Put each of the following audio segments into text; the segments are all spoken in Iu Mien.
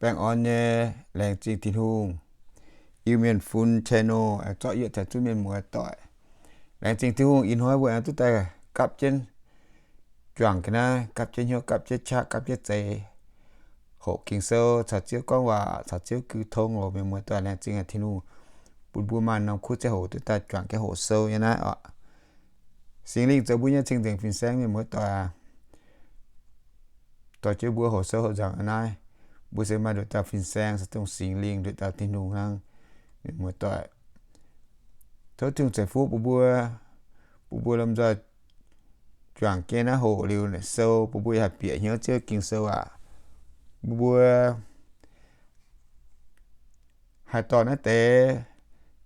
Baengh orn nyei, laengz zingh Tin-Hungh. Iu-Mienh fun channel aengx zorqv yietv taux zuqc mienh muoz-doic. Laengz zingh Tin-Hungh ih hnoi mbuo aengx duqv daaih gapv jienv juangc ga'naaiv, gapv jienv hnyouv, gapv jienv qaqv, gapv jienv zeix, hoqc Ging-Sou, caux Ziouv gorngv waac, caux Ziouv gui tong oc. Mienh muoz-doic, laengz zingh Tin-Hungh bun mbuo maaih norm kuv ziangh hoc duqv daaih juangc jienv hoqc sou nyei naaiv oc. Singx Lingh zoux mbuo nyei cing-nzengc fin-saeng, mienh muoz-doic aac. Dorh jienv mbuo hoqc sou hoqc nzangc naaiv, mbuo se maaih nduqc dauh fin-saeng se dongh Singx Lingh, nduqc dauh Tin-Hungh hnangv, mienh muoz-doic. Tov Tin-Hungh ceix fuqv bun mbuo, bun mbuo lomh nzoih juangc jienv naaiv hoqc liuz sou, bun mbuo yaac haih bieqc hnyouv Ziouv Ging-Sou aac. Bun mbuo haih dorh naaiv deix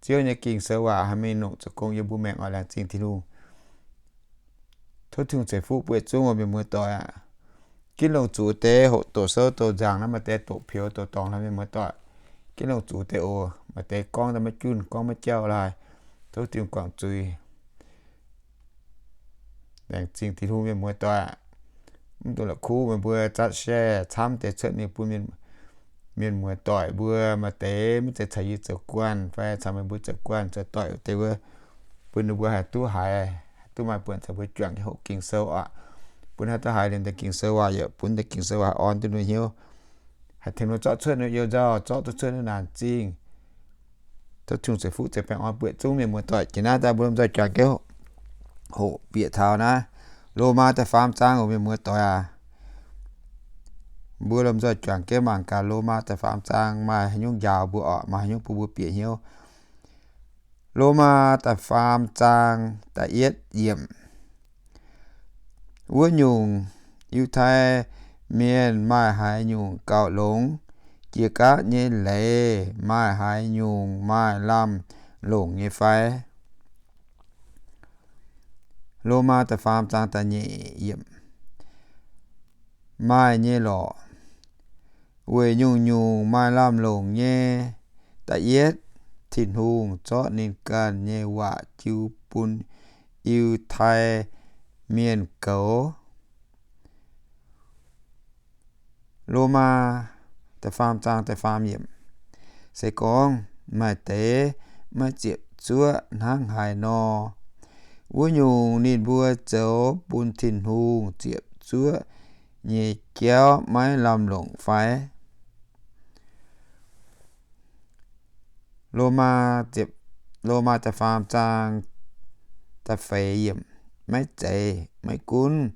Ziouv nyei Ging-Sou waac haih mingh longc zoux gong yiem mbuo maengc oc. Laengz zingh Tin-Hungh. Tov Tin-Hungh ceix fuqv bun yietc zungv oc, mienh muoz-doic aac. Ginv longc zuqc deix hoqc doqc sou doqc nzangc naaiv maaih deix doqc peux doqc dorngc laaix, mienh muoz-doic. Ginv longc zuqc deix oc, maaih deix gorngv daaih maiv junh, gorngv maiv jauv laaix. Tov Tin-Hungh guangc zuiz. Laengz zingh Tin-Hungh, mienh muoz-doic. Mv dungx la'kuqv meih mbuo zatv share camv deix cuotv mingh bun mienh muoz-doic mbuo. Maaih deix maiv zeiz caux yie zoux guanh fai caux meih mbuo zoux guanh zoux doic wuov deix wuov, bun ninh mbuo haih duqv haiz, haih duqv maaih buonc caux mbuo juangc hoqc Ging-Sou aac. Bun haih duqv haiz ninh deix Ging-Sou waac, yaac bun deix Ging-Sou waac haih orn duqv ninh hnyouv, haih tengx ninh zorqv cuotv ninh you nzauh, zorqv duqv cuotv ninh naanc zingh. Tov Tin-Hungh ceix fuqv ceix baengh orn bun yietc zungv mienh muoz-doic. Jiex naaiv daaih mbuo lomh nzoih juangc jienv hoqc bieqc taux naaiv Lomaa da'faam zaang oc, mienh muoz-doic aac. Mbuo lomh nzoih juangc jienv mangc gaax Lomaa da'faam zaang maaih haaix nyungc njaaux mbuo oc, maaih haaix nyungc bun mbuo bieqc hnyouv. Lomaa da'faam zaang da'yietv yiemc. Wuov nyungc, Yiutai Mienh maaih haaix nyungc gauh longx? Jiex gaatv nyei leiz maaih haaix nyungc maaih lamh longc nyei fai? Lomaa da'faam zaang da'nyeic yiemc. Maaih nyei lorqc. Weic nyungc-nyungc maaih lamh longc nyei. Da'yietv, Tin-Hungh zorqv ninh ganh nyei waac jiu bun Yiutai Mienh goux. Lomaa da'faam zaang da'faam yiemc. Se gorngv maaih deix maiv ziepc zuoqv hnangv haaix nor, wuov nyungc ninh mbuo zoux bun Tin-Hungh ziepc zuoqv nyei jauv maiv lamh longc fai? Lomaa, Lomaa da'faam zaang da'feix yiemc. Maiv zeiz, maiv gunv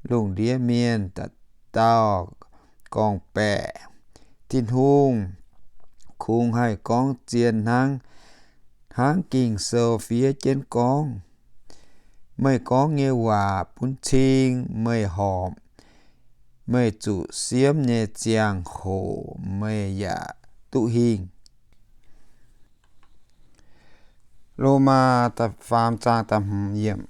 lungh ndiev mienh dauh dauh gorngv-baeqc, Tin-Hungh kungx haih gorngv zien hnangv, hnangv Ging-Sou fiev jienv gorngv, meih gorngv nyei waac bun cing meih horpc, meih zuqc siemv nyei ziangh hoc meih yaac duqv hingh. Lomaa da'faam zaang da'hmz yiemc.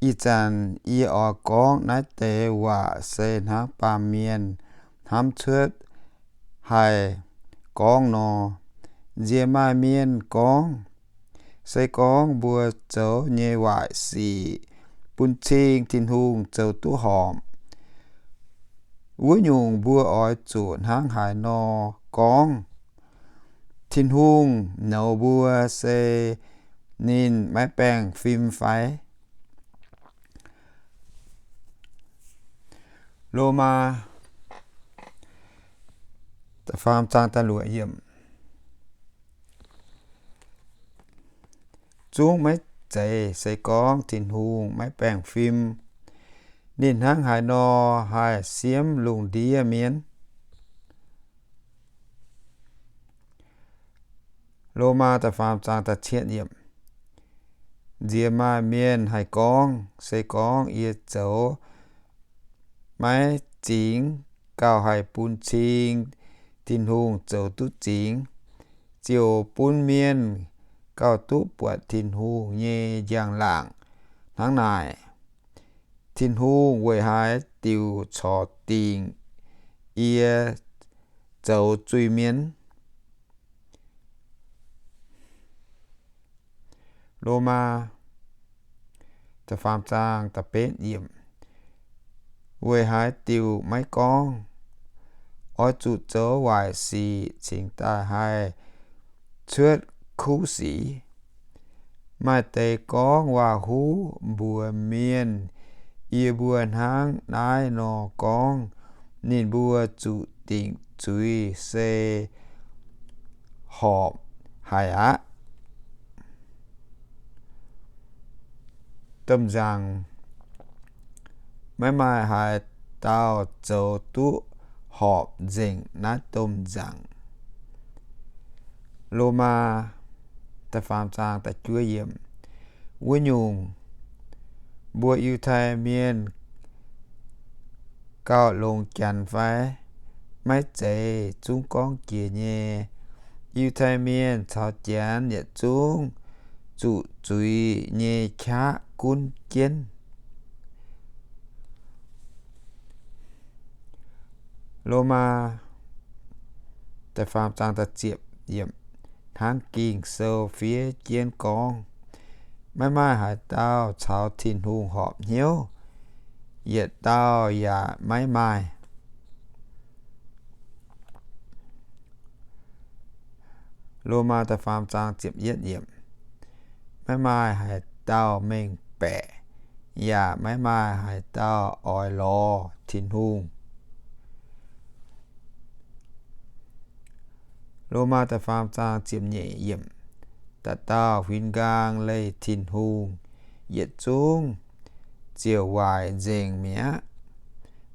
Ih zanc yie oix gorngv naaiv deix waac se hnangv baamh mienh hnamv cuotv haih gorngv nor. Nziex maaih mienh gorngv, se gorngv mbuo zoux nyei waaic sic bun cing Tin-Hungh zoux duqv horpc, wuov nyungc mbuo oix zuqc hnangv haaix nor gorngv? Tin-Hungh nouz mbuo se ninh maiv baengh fim fai? Lomaa da'faam zaang da'luoqc yiemc. Zungv maiv zeiz. Se gorngv Tin-Hungh maiv baengh fim, ninh hnangv haaix nor haih siemv lungh ndiev mienh? Lomaa da'faam zaang da'cietv yiemc. Nziex maaih mienh haih gorngv, se gorngv yie zoux maiv zingx gauh haih bun cing Tin-Hungh zoux duqv zingx, ziouc bun mienh gauh duqv buatc Tin-Hungh nyei njang-laangc. Hnangv naaic, Tin-Hungh weic haaix diuc corc dingc yie zoux zuiz-mienh? Lomaa da'faam zaang da'betv yiemc. Weic haaix diuc maiv gorngv, Oix zuqc zoux waaic sic cingx daaih haih cuotv kuv sic. Maaih deix gorngv waac-huv mbuox mienh, Yie mbuo hnangv naaiv nor gorngv. Ninh mbuo zuqc dingc zuiz se horpc haic aqv. Domh nzaangc, maiv maaih haaix dauh zoux duqv horpc nzengc naaiv domh nzaangc. Lomaa da'faam zaang da'juov yiemc. Wuov nyungc, mbuo Yiutai Mienh gauh longx Janx fai? Maiv zeiz, zungv gorngv jiex nyei. Yiutai Mienh caux Janx yietc zungv zuqc zuiz nyei qaqv gunv jienv. Lomaa da'faam zaang da'ziepc yiemc. Hnangv Ging-Sou fiev jienv gorngv, Maiv maaih haaix dauh caux Tin-Hungh horpc hnyouv, yietc dauh yaac maiv maaih. Lomaa da'faam zaang ziepc yietv yiemc. Maiv maaih haaix dauh mengh baeqc, yaac maiv maaih haaix dauh oix lorz Tin-Hungh. Lomaa da'faam zaang ziepc nyeic yiemc. Dauh dauh huin nqaang leih Tin-Hungh yietc zungv ziouc waaic nzengc mi'aqv.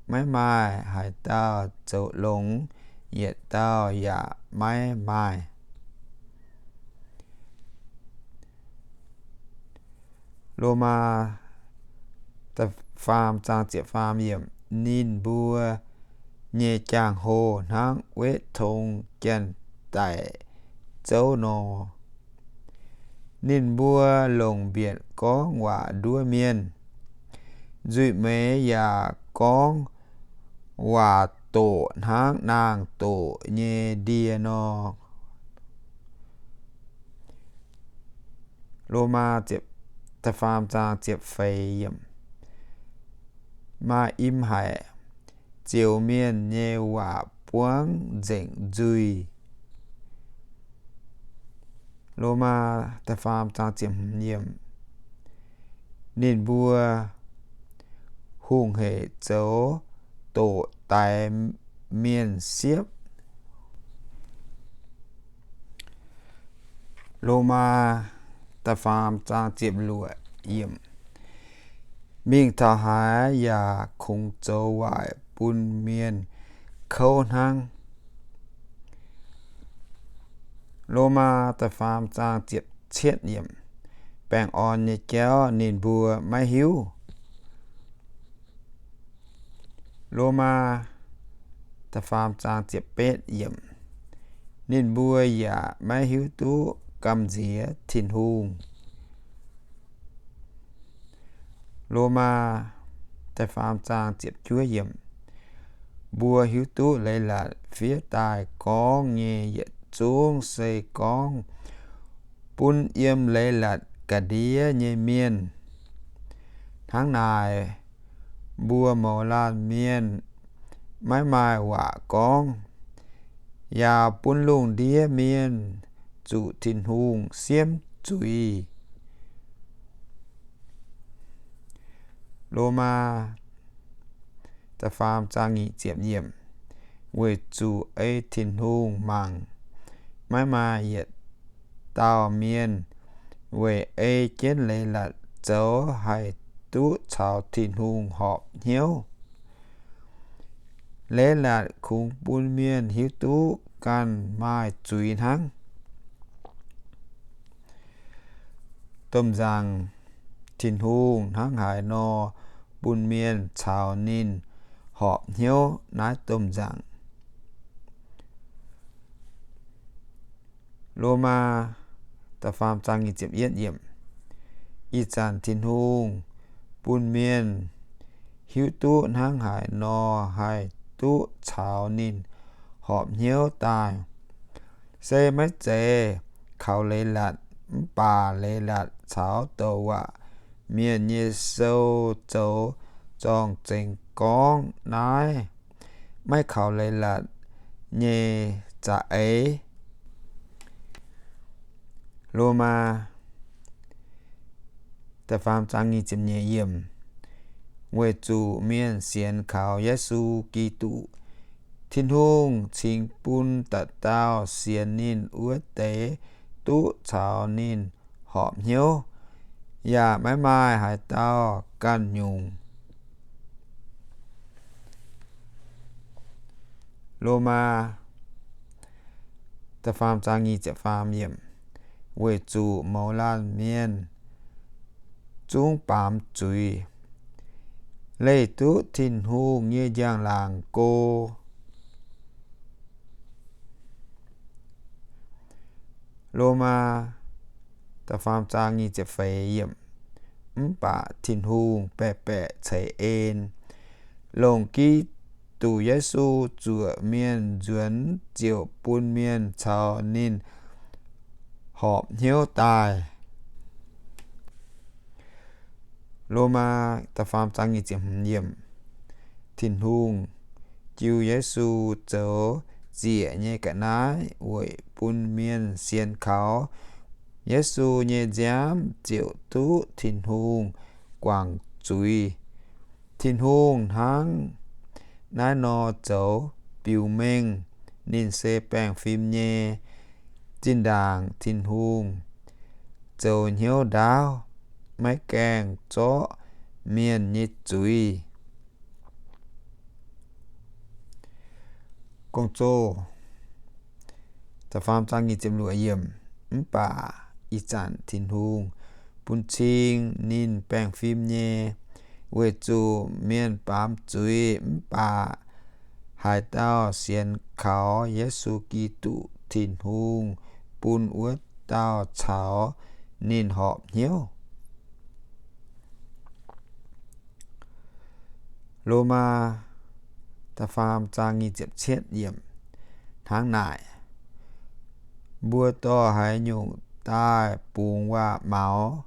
Maiv maaih haaix dauh zoux longx, yietc dauh yaac maiv maaih. Lomaa da'faam zaang ziepc faam yiemc. Ninh mbuo nyei jaang-hoh hnangv wetv tong janx-daic zouv nor. Ninh mbuo longc mbietc gorngv waac nduov mienh, nzuih meix yaac gorngv waac doqc hnangv naang-doqc nyei ndie nor. Lomaa da'faam zaang ziepc feix yiemc. Maaih im haic, zioux mienh nyei waac buangv nzengc nzuih. Lomaa da'faam zaang ziepc hmz yiemc. Ninh mbuo hungh hec zoux doqc daix mienh siepv. Lomaa da'faam zaang ziepc luoqc yiemc. Mingh taux haaix yaac kungx zoux waaic bun mienh kouv hnangv. Lomaa da'faam zaang ziepc cietv yiemc. Baengh orn nyei jauv ninh mbuo maiv hiuv. Lomaa da'faam zaang ziepc betv yiemc. Ninh mbuo yaac maiv hiuv duqv gamh nziex Tin-Hungh. Lomaa da'faam zaang ziepc juov yiemc. Mbuo hiuv duqv leiz-latc fiev daaih gorngv nyei yietc zungv se gorngv bun yiem leiz-latc ga'ndiev nyei mienh. Hnangv naaic, mbuo mouz laanh mienh maiv maaih waac gorngv, yaac bun lungh ndiev mienh zuqc Tin-Hungh siemv zuiz. Lomaa da'faam zaang nyic ziepc yiemc. Weic zuqc ei Tin-Hungh mangc, maiv maaih yietc dauh mienh weic ei jienv leiz-latc zoux haih duqv caux Tin-Hungh horpc hnyouv. Leiz-latc kungx bun mienh hiuv duqv ganh maaih zuiz hnangv. Domh nzaangc, Tin-Hungh hnangv haaix nor bun mienh caux ninh horpc hnyouv naaiv domh nzaangc. Lomaa da'faam zaang nyic ziepc yietv yiemc. Ih zanc Tin-Hungh bun mienh hiuv duqv hnangv haaix nor haih duqv caux ninh horpc hnyouv daaih. Se maiv zeiz kaux leiz-latc, mv baac leiz-latc caux douc waac mienh nyei sou zoux zorng-zengx gorngv naaiv. Maiv kaux leiz-latc, nyei za'eix. Lomaa da'faam zaang nyic ziepc nyeic yiemc. Weic zuqc mienh sienx kaux Yesu Giduc, Tin-Hungh cingx bun dauh dauh sienx ninh wuov deix duqv caux ninh horpc hnyouv, yaac maiv maaih haaix dauh ganh nyungc. Lomaa da'faam zaang nyic ziepc faam yiemc. Weic zuqc mouz laanh mienh zungv baamz zuiz, leih duqv Tin-Hungh nyei njang-laangc go. Lomaa da'faam zaang nyic ziepc feix yiemc. Mv baac Tin-Hungh baeqc baeqc ceix en, longc Giduc Yesu zuoqc mienh nzuonx ziouc bun mienh caux ninh horpc hnyouv daaih. Lomaa da'faam zaang nyic ziepc hmz yiemc. Tin-Hungh jiu Yesu zoux ziec nyei ga'naaiv weic bun mienh sienx kaux Yesu nyei nziaamv ziouc duqv Tin-Hungh guangc zuiz. Tin-Hungh hnangv naaiv nor zoux biux mengh ninh se baengh fim nyei. Zinh ndaangc Tin-Hungh zoux hnyouv ndaauv, maiv gaengh zorqv mienh nyei zuiz. Mv baac ih zanc Tin-Hungh bun cing ninh baengh fim nyei, weic zuqc mienh baamz zuiz. Mv baac haaix dauh sienx kaux Yesu Giduc, Tin-Hungh bun wuov dauh caux ninh horpc hnyouv. Lomaa da'faam zaang nyic ziepc cietv yiemc. Hnangv naaic, mbuo dorh haaix nyungc daaih bungx waac-maux?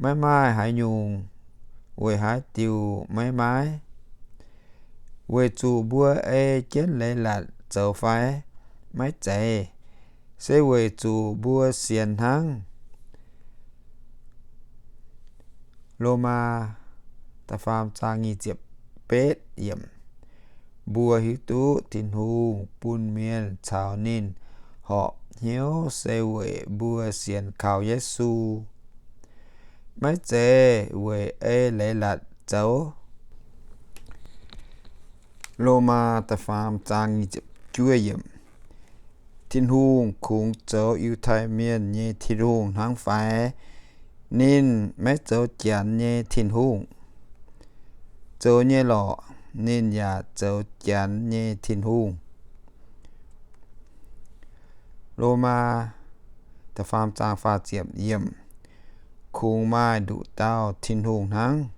Maiv maaih haaix nyungc weic haaix diuc maiv maaih. Weic zuqc mbuo ei jienv leiz-latc zoux fai? Maiv zeiz. Se weic zuqc mbuo sienx hnangv. Lomaa da'faam zaang nyic ziepc betv yiemc. Mbuo hiuv duqv Tin-Hungh bun mienh caux ninh horpc hnyouv se weic mbuo sienx kaux Yesu, maiv zeiz weic ei leiz-latc zoux. Lomaa da'faam zaang nyic ziepc juov yiemc. Tin-Hungh kungx zoux Yiutai Mienh nyei Tin-Hungh hnangv fai? Ninh maiv zoux Janx nyei Tin-Hungh. Zoux nyei lorqc, ninh yaac zoux Janx nyei Tin-Hungh. Lomaa da'faam zaang faah ziepc yiemc. Kungx maaih nduqc dauh Tin-Hungh hnangv.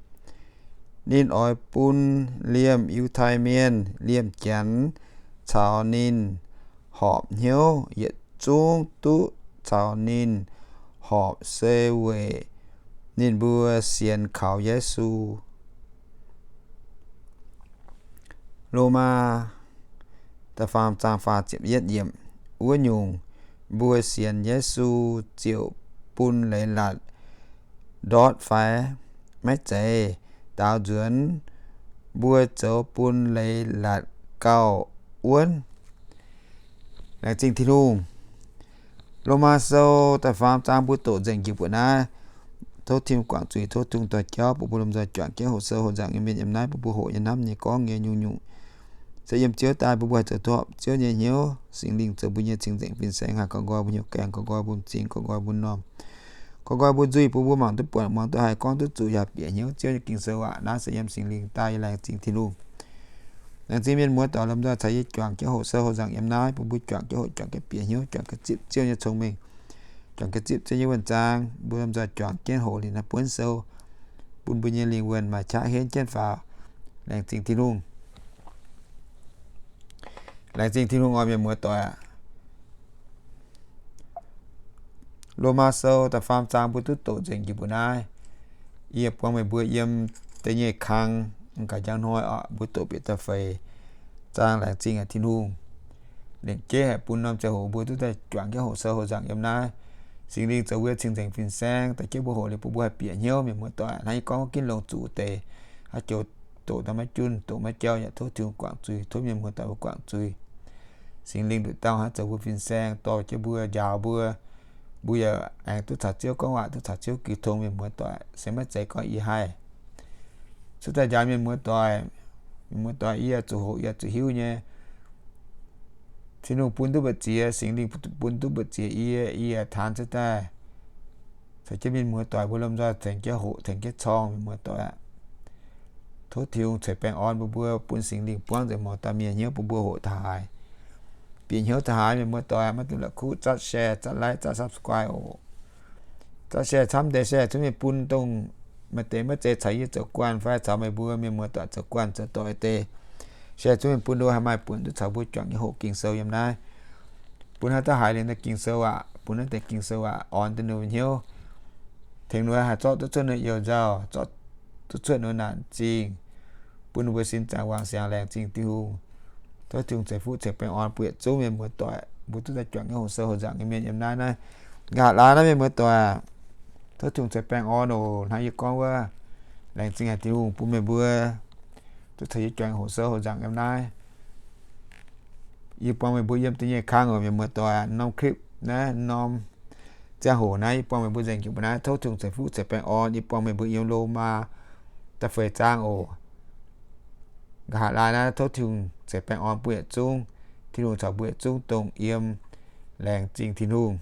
Ninh oix bun liemh Yiutai Mienh, liemh Janx, caux ninh horpc hnyouv, yietc zungv duqv caux ninh horpc se weic ninh mbuo sienx kaux Yesu. Lomaa da'faam zaang faah ziepc yietv yiemc. Wuov nyungc, mbuo sienx Yesu ziouc bun leiz-latc ndortv fai? Maiv zeiz. Daaux nzuonx, mbuo zoux bun leiz-latc gauh wuonv. Laengz zingh Tin-Hungh. Lomaa Sou da'faam zaang mbuo doqc nzengc njiec mbuo naaiv. Tov Tin-Hungh guangc zuiz, tov Tin-Hungh dorh jauv bun mbuo lomh nzoih juangc jienv hoqc sou hoqc nzangc nyei mienh yiem naaiv bun mbuo hoqc nyei, hnamv nyei, gorngv nyei, nyungc-nyungc se yiem Ziouv daaih bun mbuo haih zoux duqv. Ziouv nyei hnyouv, Singx Lingh zoux mbuo nyei cing-nzengc fin-saeng, haih koi nqoi mbuo hnyouv gaengh, koi nqoi mbuo m'zing, koi nqoi mbuo m'normh, koi nqoi mbuo nzuih, bun mbuo mangc duqv buonc, muangx duqv haih, gorngv duqv zuqc, yaac bieqc hnyouv. Ziouv nyei Ging-Sou aac, naaiv se yiem Singx Lingh daaih. Yie laengz zingh Tin-Hungh. Laengz zingh mienh muoz doic lomh nzoih caux yie juangc jienv hoqc sou hoqc nzangc yiem naaiv, bun mbuo juangc jienv hoqc, juangc jienv bieqc hnyouv, juangc jienv zipv Ziouv nyei cong-mengh, juangc jienv zipv Ziouv nyei wuonh zaang. Mbuo lomh nzoih juangc jienv hoqc liuz naaiv buonv sou, bun mbuo nyei lingh wuonh maaih qaqv henv jienv faaux. Laengz zingh Tin-Hungh. Laengz zingh Tin-Hungh oc, mienh muoz doic aac. Lomaa Sou da'faam zaang mbuo duqv doqc nzengc njiec mbuo naaiv. Yie buangh meih mbuo yiem da'nyeic kang, m'gaax njang hnoi oc, mbuo doqc bieqc da'feix. Zaang laengz zingh haic Tin-Hungh, lengc jeiv haih bun norm ziangh hoc mbuo duqv daaih juangc jienv hoqc sou hoqc nzangc yiem naaiv. Singx Lingh zoux mbuo cing-nzengc fin-saeng daaih jienv mbuo hoqc liuz bun mbuo haih bieqc hnyouv, mienh muoz doic. Hnangv yie gorngv ginv longc zuqc deix, haaix joux doqc daaih maiv junh, doqc maiv jauv yaac tov Tin-Hungh guangc zuiz, tov mienh muoz doic mbuo guangc zuiz. Singx Lingh nduqc dauh hnangv zoux mbuo fin-saeng, dorh jienv mbuo, njaaux mbuo. Mbuo yaac aengx duqv caux Ziouv gorngv waac, duqv caux Ziouv jiu tong, mienh muoz doic. Se maiv zeiz gorngv yie haih cuotv daaih njaaux mienh muoz doic. Mienh muoz doic, yie zuqc hoqc, yie zuqc hiuv nyei. Tin-Hungh bun duqv mbu'ziex, Singx Lingh bun duqv mbu'ziex yie, yie taanx cuotv daaih caux jienv mienh muoz doic mbuo lomh nzoih tengx jienv hoqc, tengx jienv corng, mienh muoz doic. Tov Tin-Hungh ceix baengh orn bun mbuo, bun Singx Lingh buangv nzengc mangc dauh mienh hnyouv bun mbuo hoqc taux haaix, bieqc hnyouv taux haaix. Mienh muoz doic, maiv dungx la'kuqv zatv share, zatv like, zatv subscribe oc. Zatv share camv deix, share cuotv mingh bun dongh maaih deix maiv zeiz caux yie zoux guanh fai caux meih mbuo mienh muoz doic zoux guanh zoux doic deix. Share cuotv mingh bun ninh mbuo haih maaih buonc duqv caux mbuo juangc nyei hoqc Ging-Sou yiem naaiv. Bun haaix dauh haiz liuz naaiv Ging-Sou aqv, bun naaiv deix Ging-Sou aqv orn deix ninh mbuo hnyouv, tengx ninh mbuo haih zorqv duqv cuotv ninh you-nzauh, zorqv duqv cuotv ninh mbuo naanc zingh, bun ninh mbuo sin zaangc wangc siangx laengz zingh Tin-Hungh. Tov Tin-Hungh ceix fuqv ceix baengh orn bun yietc zungv mienh muoz doic, mbuo duqv daaih juangc nyei hoqc sou hoqc nzangc nyei mienh yiem naaiv naaiv. Nqa'haav laai naaiv mienh muoz doic, tov Tin-Hungh ceix baengh orn oc. Hnangv yie gorngv wuov, laengz zingh haic Tin-Hungh bun meih mbuo duqv caux yie juangc hoqc sou hoqc nzangc yiem naaiv. Yie buangh meih mbuo yiem da'nyeic kang oc, mienh muoz doic. Norm clip naaiv, norm ziangh hoc naaiv yie buangh meih mbuo nzengc jiex mbuo naaiv. Tov Tin-Hungh ceix fuqv ceix baengh orn. Yie buangh meih mbuo yiem Lomaa da'feix zaang oc. Nqa'haav laai naaiv tov Tin-Hungh ceix baengh orn bun yietc zungv. Tin-Hungh caux mbuo yietc zungv dongh yiem. Laengz zingh Tin-Hungh.